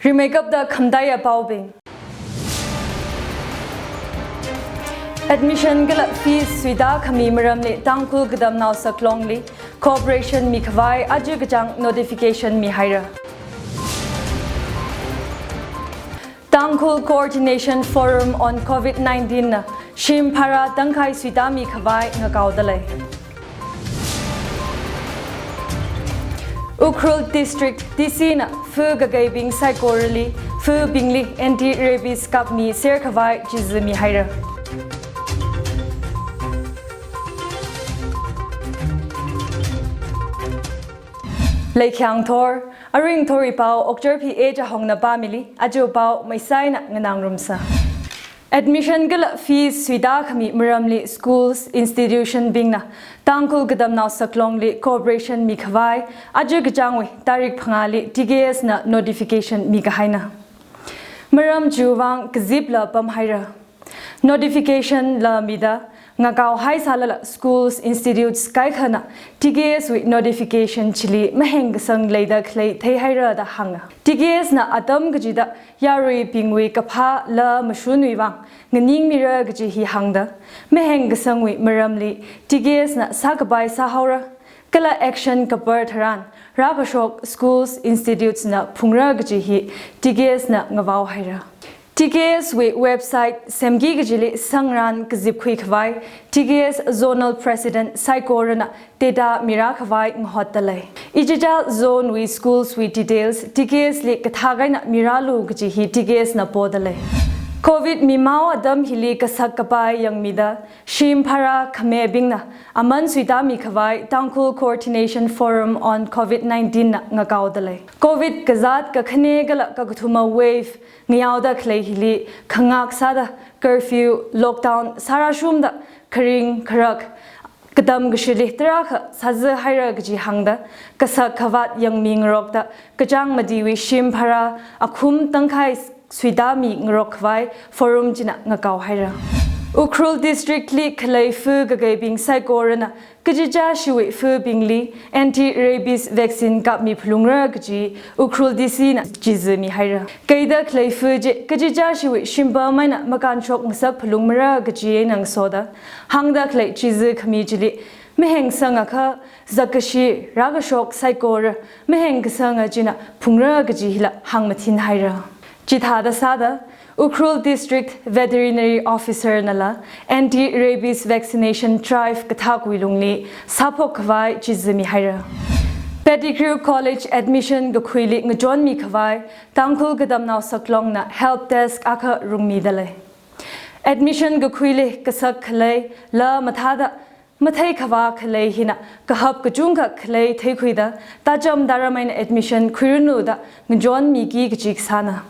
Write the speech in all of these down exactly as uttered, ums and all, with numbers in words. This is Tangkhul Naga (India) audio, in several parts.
Rimeikapta khamataiya paobing. Admission kala fees suita khami maramli Tangkhul Katamnao Saklongli cooperation mikhavai aja kachāng notification mihaira. Tangkhul Coordination Forum on COVID nineteen na shim phara tangkhai suita mikhavai ngakaodalei. Ukhrul District D C na fu kakaibing saikorali fubingli anti-rabies kapmi serkhavai chizi mihaira. Leikhyang thor, aring thori pao Okchar P A Chahongna pāmili, aja pao maisaina nganāngarumsa. Admission kala fees suita khami maramli schools, institution bingna Tangkhul Katamnao Saklongli cooperation mikhavai aja kachāngwui tarik phangāli T K S na notification mikahaina. Maram chiwui vang kazipla pamhaira. Notification la mida ngakaohai sālala schools, institutes kaikhana T K S wui notification chili maheng kasang leida khalei theihaira da hānga. T K S na atam kachida yaruibingwui kaphā la mashunwui vang nganingmira kaji hi hāngda, maheng kasangwui maramli T K S na sākapai sāhaora, kala action kapar tharan rākashok schools, institutes na phungra kaji hi T K S na ngavaohaira. T K S wui website semki kajili sangran kazipkhui khavai T K S Zonal President saikorana data mirākhavai ngahotdalei. Ichichā zone wui schools wui details T K S li kathak eina mirālu kaji hi T K S na podalei. COVID mimao atam hili kasak kapai yangmida shim phara khamebingna aman suita mikhavai Tangkhul Coordination Forum on COVID nineteen na ngakaodalei. COVID kazāt kakhane kala kakathuma wave ngayaoda khalei hili khangak sāda curfew, lockdown sārāshungda kharing kharak katam kashili tarākha sāzāhaira kaji hāngda, kasak khavāt yangmingarokda kachāng matiwui shim phara akhum tangkhai suita mingarok khavai forum china ngakaohaira. Ukhrul District li khalei fu kakaibing saikorana kachichāshiwui fubingli anti-rabies vaccine kapmi phalungra kaji Ukhrul D C na chizi mihaira. Kaida khalei fu chi kachichāshiwui shimpam eina makānshok ngasak phalungmara kaji eina ngasoda hāngda khalei chizi khami chili maheng sangakha zakkashi rākashok saikora maheng kasanga china phungra kaji hila hāngmathinhaira. Chithāda sāda, Ukhrul District Veterinary Officer nala anti-rabies vaccination drive kathakwui lungli sāphok khavai chizi mihaira. Pettigrew College admission kakhuili ngachonmi khavai Tangkhul Katamnao Saklongna help desk akha rungmidalei. Admission kakhuili kasak khalei la mathāda mathei khavā khalei hina kahap kachungkha khalei theikhuida, tacham taram eina admission khuiranu da ngachonmiki kaji kasāna.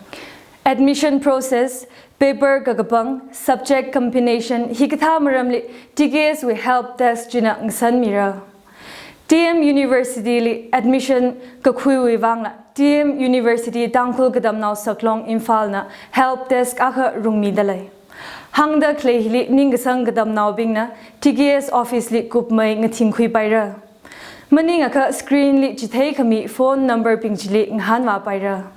Admission process, paper kakapang, subject combination hikathā maramli T K S wui help desk china ngasanmira. T M University li admission kakhuiwui vangla T M University Tangkhul Katamnao Saklong Imphal na help desk akha rungmidalei. Hāngda khalei hili ningkasang katamnaobingna T K S office li kupmei ngathingkhuipaira. Maningakha screen li chitheikhami phone number bing chili ngahānvāpaira.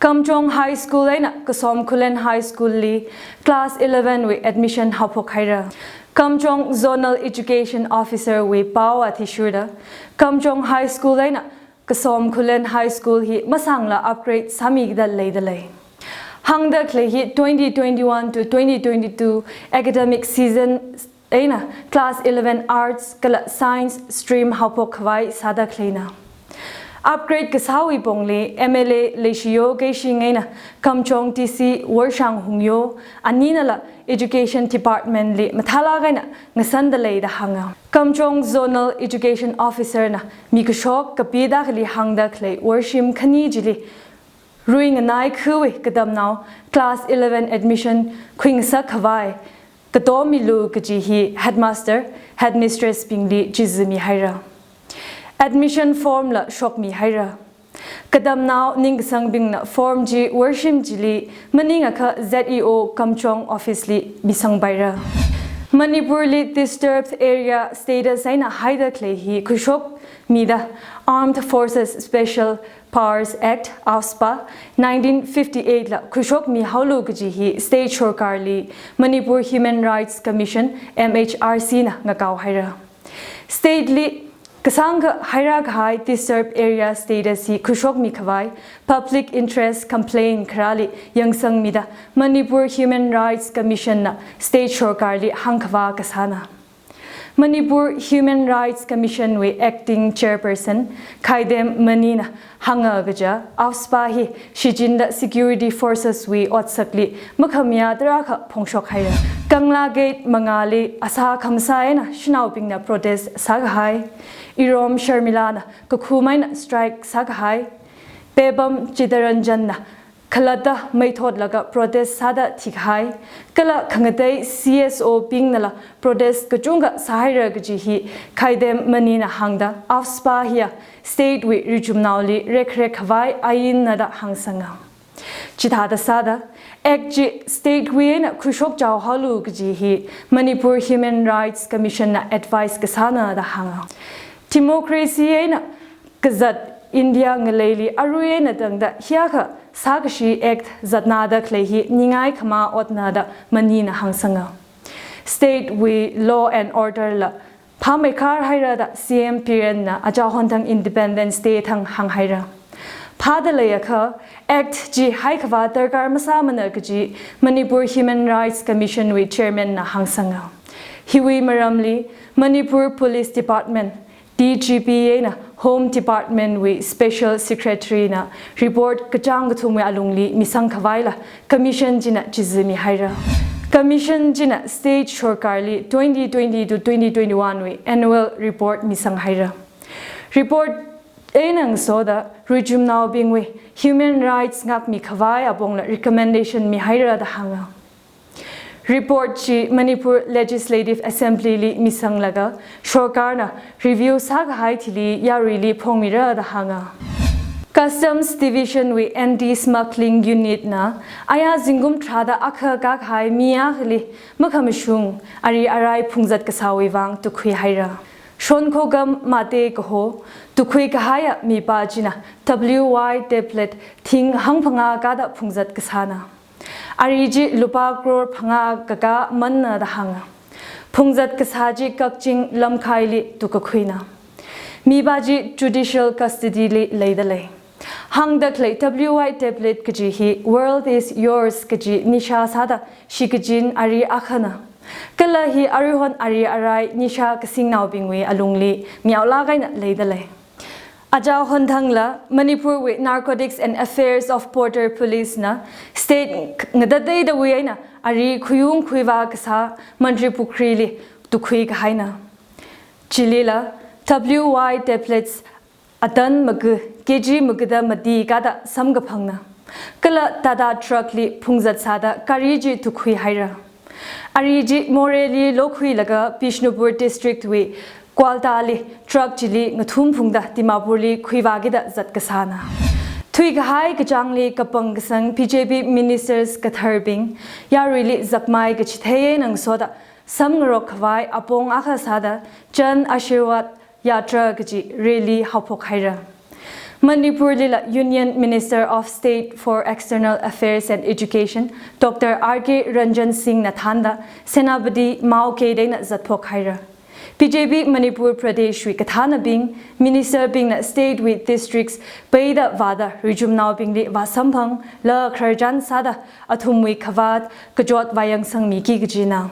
Kamjong High School eina Kasom Khullen High School li class eleven wui admission haophokhaira. Kamjong Zonal Education Officer wui pao athishurda Kamjong High School eina Kasom Khullen High School hi masangla upgrade sāmida leidalei. Hāngda khalei hi twenty twenty-one to twenty twenty-two academic season eina class eleven arts kala science stream haophok khavai sāda khaleina. Upgrade kasāwui pongli M L A Leishiyo Keishing eina Kamjong D C Worshang Hungyo aninala Education Department li mathālāk eina ngasandalei da hānga. Kamjong Zonal Education Officer na mikashok kapida khalei hāngda khalei worshim khani chili ruinganai khuiwui katamnao class eleven admission khuingasak khavai katomilu kaji hi headmaster, headmistress bingli chizi mihaira. Admission form la shokmihaira. Katamnao ningkasangbingna form chi worshim chili maningakha Z E O Kamjong office li misangpaira. Manipur li disturbed area status eina haida khalei hi khuishokmida Armed Forces Special Powers Act, AFSPA, nineteen fifty-eight la khuishokmihaolu kaji hi State Sorkarli Manipur Human Rights Commission, M H R C na ngakao haira. State li kasāngkha haira kahai disturbed area status hi khuishokmi khavai public interest complaint kharāli yangsangmida Manipur Human Rights Commission na State Sorkarli hāngkhavā kasāna. Manipur Human Rights Commission wui Acting Chairperson Khaidem Mani na hānga kaja, AFSPA hi shichinda security forces wui otsakli makhamayā tarākha phongshok haira. Kangla Gate mangāli asā khamasā eina shanaobingna protest sākahai, Irom Sharmila na kakhum eina strike sākahai, Pebam Chittaranjan na khalatta meithotlaga protest sāda thikahai, kala khangatei C S O bingnala protest kachungkha sāhaira kaji hi Khaidem Mani na hāngda, AFSPA hiya state wui rizumnaoli rekrek khavai ainnada hāngsanga. Chithāda sāda, Act chi state wui eina khuishokchao haolu kaji hi Manipur Human Rights Commission na advice kasāna da hānga. Democracy eina kazat India ngaleili arui eina tangda hiyākha sākashi Act zatnada khalei hi ningai khama otna da Mani na hāngsanga. State wui law and order la phāmeikhar haira da C M Biren na aja honthang Independence Day thang hānghaira. Phāda leiakha, Act chi haikhavā darkar masāmana kaji Manipur Human Rights Commission wui Chairman na hāngsanga. Hiwui maramli Manipur Police Department, D G P eina Home Department wui Special Secretary na report kachāng kathumwui alungli misang khavaila Commission china chizimihaira. Commission china State Sorkarli twenty twenty to twenty twenty-one wui annual report misang haira. Report eina ngasoda rizumnaobingwui human rights ngākmi khavai apongla recommendation mihaira da hānga. Report chi Manipur Legislative Assembly li misanglaga sorkarna review sākahai thili yaruili phongmira da hānga. Customs Division wui Anti-Smuggling Unit na aya zingkum tharāda akha kākahai mi akhali makhamashung ari arai phungzat kasāwui vang tukhui haira. Shonkhokam Mate kaho tukhui kahaiya mipā china W Y tablet thing hangphangā kāda phungzat kasāna. Ari chi lupā crore phangā kakā manna da hānga. Phungzat kasā chi Kakching Lamkhaili tukakhuina. Mipā chi judicial custody li leida lei. Hāngda khalei W Y tablet kaji hi World is Yours kaji nisha sāda shikachin ari akhana. Kala hi aruihon ari arai nisha kasingnaobingwui alungli ngayaolāk eina leida lei. Aja honthangla Manipur wui Narcotics and Affairs of Border Police na state ngatateidawui eina ari khuyung khuivā kasā Mantripukhri li tukhui kahaina. Chilila W Y tablets atan maga, K G magada mati kāda samkaphangna. Kala Tata truck li phungzat sāda gari chi tukhui haira. Ari chi Moreh li lokhuilaga Bishnupur District wui Kwalta li truck chili ngathum phungda Dimapur li khuivākida zat kasāna. Thuikahai kachāngli kapang kasang B J P ministers katharbing yaruili zakmai kachithei eina ngasoda samngarok khavai apong akha sāda Jan Ashirwad Yatra kaji rally haophok haira. Manipur lila Union Minister of State for External Affairs and Education, Doctor R K Ranjan Singh na thānda Senapati Mao Gate eina zatphok haira. B J P Manipur Pradesh wui kathānabing, minister bingna state wui districts peida vāda rizumnaobingli vāsamphang, la khararchan sāda athumwui khavāt kachot vāyangsangmiki kajina.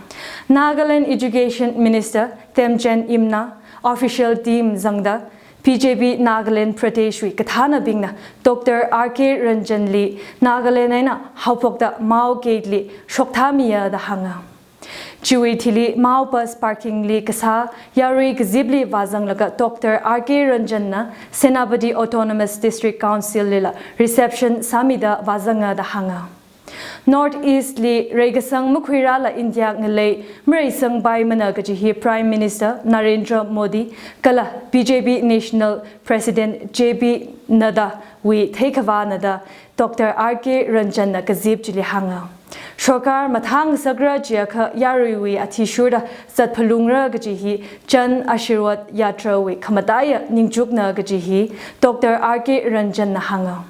Nagaland Education Minister Temjen Imna official team zangda B J P Nagaland Pradesh wui kathānabingna Doctor R K Ranjan li Nagaland eina haophokda Mao Gate li shokthāmiya da hānga. Chiwui thili Mao bus parking li kasā yarui kazipli vāzanglaga Doctor R K Ranjan na Senapati Autonomous District Council lila reception sāmida vāzanga da hānga. North East li reikasang makhuirāla India ngalei mareisangpaimana kaji hi Prime Minister Narendra Modi kala B J P National President J P Nadda wui theikhavāna da Doctor R K Ranjan na kazip chili hānga. Sorkar mathāngasakra chiakha yaruiwui athishurda zatphalungra kaji hi Jan Ashirwad Yatra wui khamataiya ningchukna kaji hi Doctor R K Ranjan na hānga.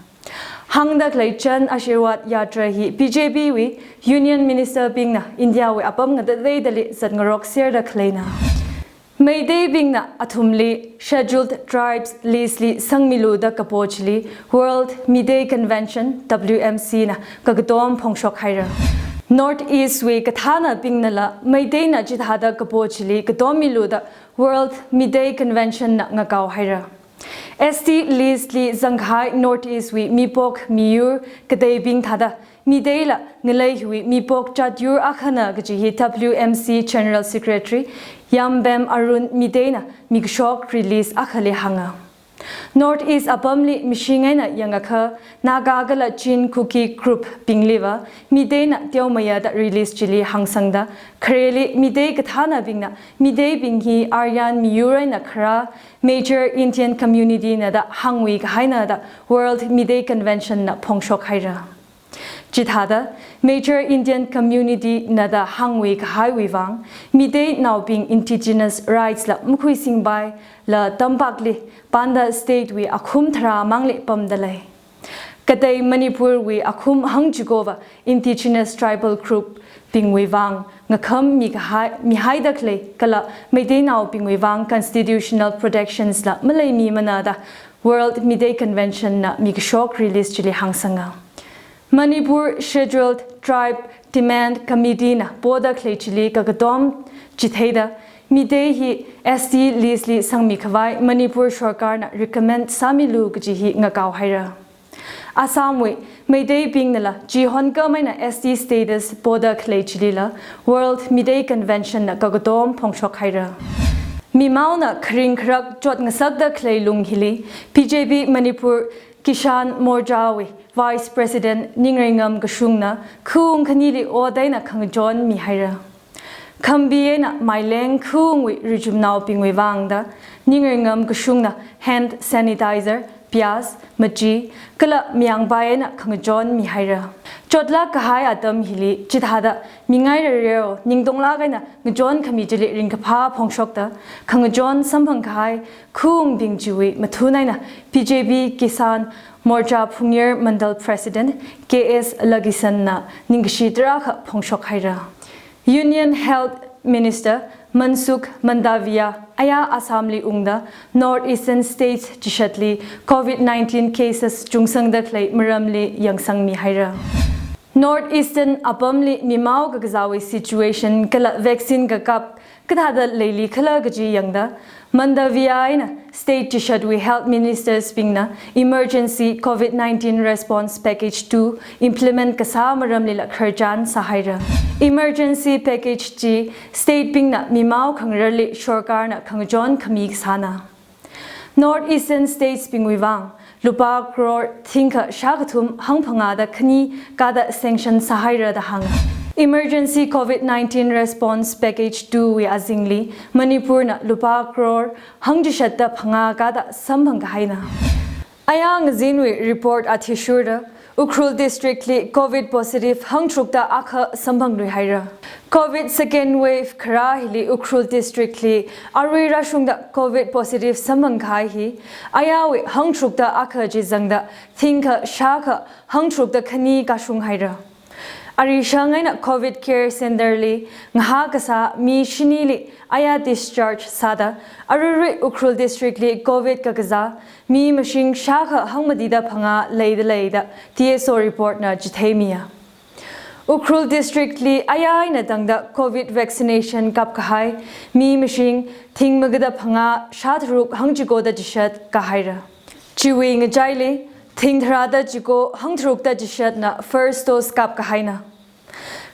Hāngda khalei Jan Ashirwad Yatra hi B J P wui Union Minister bingna India wui apam ngatateidali zatngarokserda khaleina. Meiteibingna athumli Scheduled Tribes list li sangmilu da kapo chili World Meitei Convention, W M C, na kakatom phongshok haira. North East wui kathānabingnala Meiteina chithāda kapo chili katommilu da World Meitei Convention na ngakao haira. S T list li zangkahai North East wui mipok miyur kateibing thāda Meiteila ngalei hiwui mipok chatyur akhana kaji hi W M C General Secretary Yambem Arun Meiteina mikashok release akhali hānga. North East apamli mashing eina yangakha Naga kala Chin Kuki group bingliva Meiteina teomayada release chili hāngsangda, khareli Meitei kathānabingna Meiteibing hi Aryan miyur eina khara major Indian community na da hāngwui kahaina da World Meitei Convention na phongshok haira. Chithāda major Indian community na da hāngwui kahaiwui vang, Meiteinaobing indigenous rights la makhuisingpaila tampakli panda state wui akhum tharā mangli pamda lei. Katei Manipur wui akhum hangchikova indigenous tribal group bingwui vang ngakham mikahai, mihaida khalei kala Meiteinaobingwui vang constitutional protections la maleimimana da World Meitei Convention na mikashok release chili hāngsanga. Manipur Scheduled Tribe Demand Committee na poda khalei chili kakatom chitheida Meitei hi S T list li sangmikhavai Manipur sorkarna recommend sāmilu kaji hi ngakao haira. Assam wui Meiteibingnala chihon kamaina S T status poda khalei chilila World Meitei Convention na kakatom phongshok haira. Mimaona kharing kharak chotngasakda khalei lung hili B J P Manipur Kisan Morcha wui Vice President Ningreingam Kashungna khawung khanili ot eina khangachon mihaira. Khambi eina maileng khawungwui richumnaobingwui vangda Ningreingam Kashungna hand sanitizer, piyaz, machi, kala mayangpai eina khangachon mihaira. Chotlak kahai atam hili chithāda mingai rareo ningtonglak eina ngachon khami chili ringkaphā phongshokta khangachon samphang kahai khawungbing chiwui mathun eina B J P Kisan Morcha Phungyar Mandal President K S Lakisan na ningkashi tarākha phongshok haira. Union Health Minister Mansukh Mandaviya aya Assam li ungda North Eastern States chishatli COVID nineteen cases chungsangda khalei maramli yangsangmi haira. North Eastern apamli mimao kakazāwui situation kala vaccine kakap kathāda leili khala kaji yangda, Mandaviya eina state chishatwui health ministers bingna emergency COVID nineteen response package two implement kasā maramlila khararchan sāhaira. Emergency package chi state bingna mimao khangararli sorkarna khangachon khami kasāna. North Eastern States bingwui vang lupā crore thingkha shākathum hangphangā da khani kada sanction sāhaira da hānga. Emergency COVID nineteen response package two wui azingli Manipurna lupā crore hangchishat da phangā kada samphang kahaina. Aya ngazinwui report athishurda Ukhrul District li COVID positive hangtharukda akha samphangluihaira. COVID second wave kharā hili Ukhrul District li arui rāshungda COVID positive samphang kahai hi ayawui hangtharukda akha chi zangda thingkha shākha hangtharukda khani kashung haira. Arishang eina COVID care center li ngahā kasā mi shinili aya discharge sāda aruirui Ukhrul District li COVID kakazā mi mashing shākha hangmatida phangā leida lei da T S O report na chitheimiya. Ukhrul District li aya eina tangda COVID vaccination kap kahai mi mashing thing magada phangā shātharuk hangchiko da chishat kahaira. Chiwui ngachaili thing tharāda chiko hangtharukda chishatna first dose kap kahaina.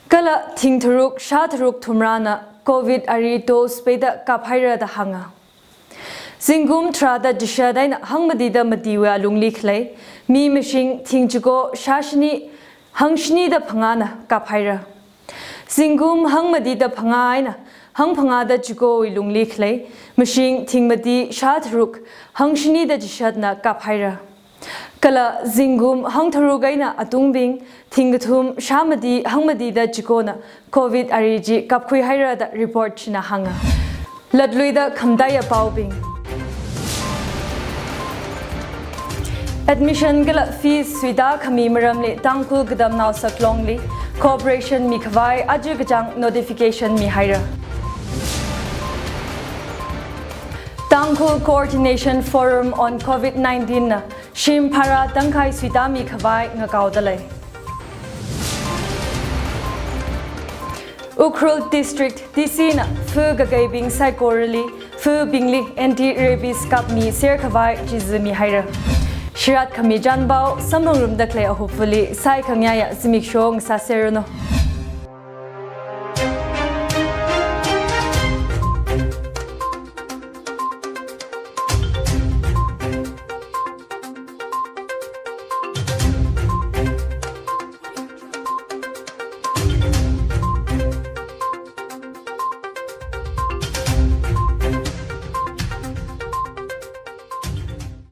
Kala thing tharuk shātharuk thumrana COVID ari dose peida kap haira da hānga. Zingkum tharāda chishat eina hangmatida matiwui alungli khalei mi mashing thing chiko shāshini hangshinida phangāna kap haira. Zingkum hangmatida phangā eina hangphangāda chikowui lungli khalei mashing thing mati shātharuk hangshinida chishatna kap haira. Kala zingkum hangtharuk eina atungbing thingkathum shāmati hangmatida chikona Covid ari chi kapkhui haira da report china hānga. Latluida khamataiya paobing. Admission kala fees suitākhami maramli Tangkhul Katamnao Saklongli cooperation mikhavai aja kachāng notification mihaira. Tangkhul Coordination Forum on Covid nineteen na shim phara tangkhai suitāmikhavai ngakaoda lei. Ukhrul District D C na fu kakeibing saikorali fubingli anti-rabies kapmiserkhavai chizumi haira. Shirat khami chānpao samphangrumda khalei ahupfali saikhangayāya zimiksho ngasāserranu.